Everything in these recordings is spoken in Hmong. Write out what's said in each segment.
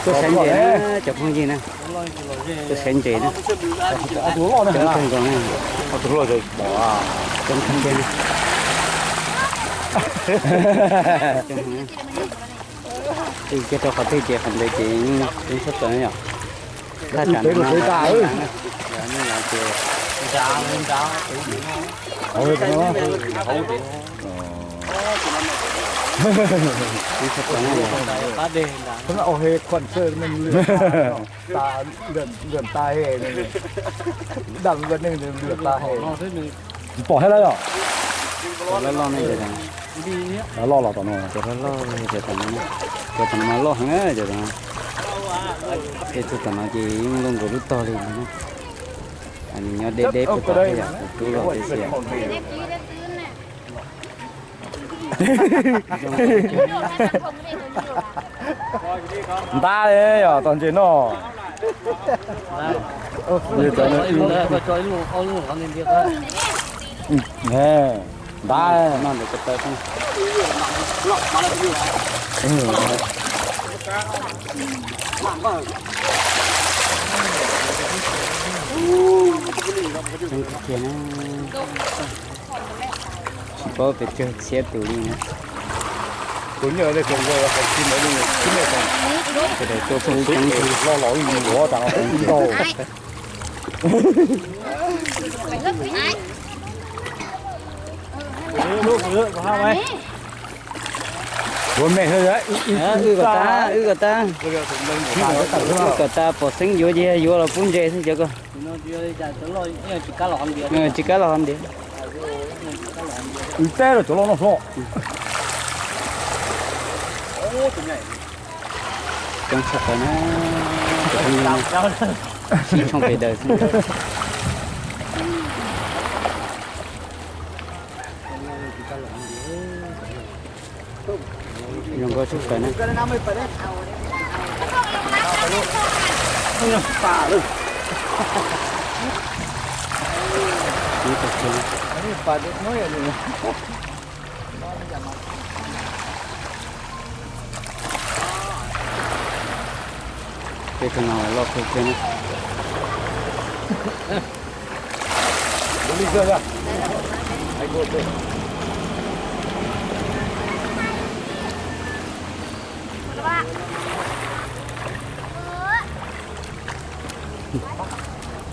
Tuaj saib ntses na cov phooj ywg na, tuaj saib ntses na. Coob kawg nkaus na, coob kawg tiag na. Kiag rau qhov twg ces qhov ntawd ces yeej tshaj plaws na yom. Thaj tsam no ces Tsis pom thiab lawm yom. Loj loj ne, loj los tom no, cov loj loj, cov tom no, cov tom no mas loj heev na, cov tom no. Tej tug tom no ces yeej loj nkaus lub tog li no. Nws nyob deb deb puag tom thiab yom, kuv rub los tiam sis ntab li yom, tom ntses no. Ntab. Tsis paub pes tsawg txhiab tus li na. Sawv daws tuaj pheej coob thiab. Wb kom tas, wb kom tas, wb kom tas, pom xeeb yuav ces yog yuav los pub ntses xwb cov ko. Tsis kam los hov ntiav. Wb teb los cov loj no hlob. Coob tshaj plaws na, sib tshooj pes daws xwb. Zoo nkauj tshaj plaws na. Tej tug no loj kawg kiag na.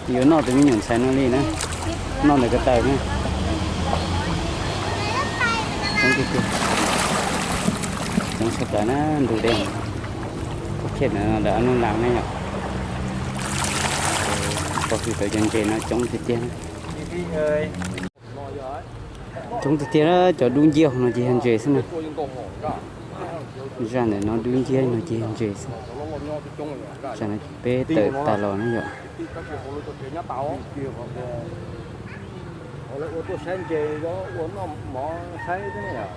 Yuav noj tus me nyuam ntxhais no li na, noj ntawm ko taw na. Coob tiag tiag, coob tshaj plaws na, ntug dej. Kuv khiav ntawm no lawm ob lub las ne yom. Pov hwm tau cov ntses no coob tiag tiag. Coob tiag tiag, cov dub nciab no ces yog ntses xwb na. Zaj ntawm no dub nciab no ces yog ntses xwb. Zaj no peb tawm tas los na yom.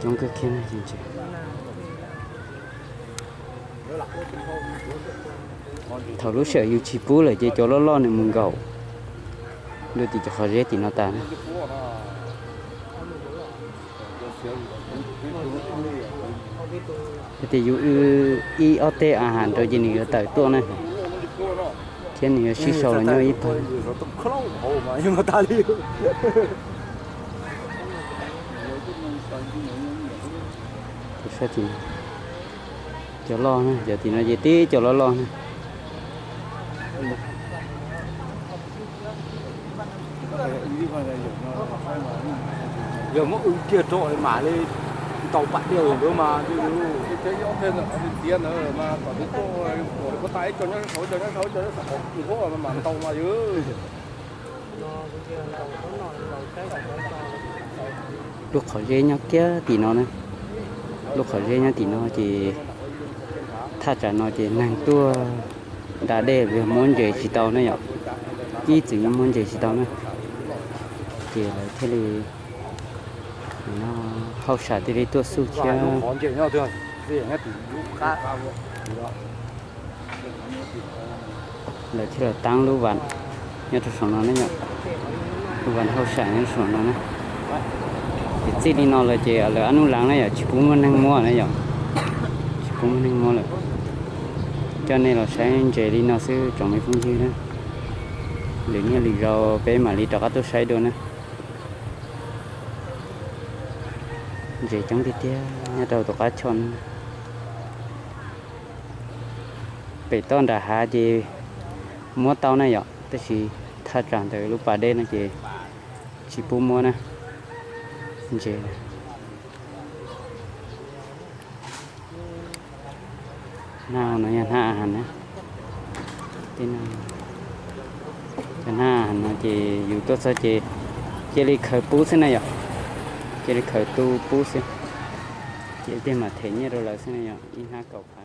Coob kawg kiag no ces ntses. Thaum lub sij hawm yus tsis pub lawm ces cov loj loj nws mus nkaum dua tim cov qhov zeb tim no tas na. Yog tias yus ib ob teg a has rau ces nws yuav tawm tuaj na, thiab nws yuav sib sau los nyob ib pawg. Cov loj na, cov tim no ces tib cov loj loj na. Yog muab wb kiag rau mam li ntaus pam diaj ntawd mas. Lub qhov zeb nyob kiag tim no na. Lub qhov zeb nyob tim no ces thaj tsam no ces neeg tuaj da dej los yog muab ntses tsis tau na yom. Ib txwm yeej muab ntses tsis tau na, ces lawv thiaj li hauj sam thiaj li tuaj xub thiab. Lawv thiaj los taab lub vas nyob rau saum no ne yom. Lub vas hauj sam nyob rau saum no na. Ces txij li no lawm ces lawv ab nub lav na yom, tsis pub muaj neeg muab na yom. Tsis pub muaj neeg muab lawm. Coj nej los saib ntses li no xwb tsoom me phooj ywg na. Lwm niaj lwm zaus peb mam li rov qab tuaj saib dua na. Ntses coob tiag tiag nyob rau tus qab choj no. Pem toj nram hav ces muab tau na yom, tab sis thaj tsam ntawm lub pas dej no ces tsis pub muab na. Ntses. Hnab no yog hnab a has na. Cov hnab a has no ces yus tuaj txog ces cia li khaws pub xwb na yom. Cia li khaws tu pub xwb. Ces ib pliag mam them nyiaj rau lawv xwb na yom, ib hnab kaum phav.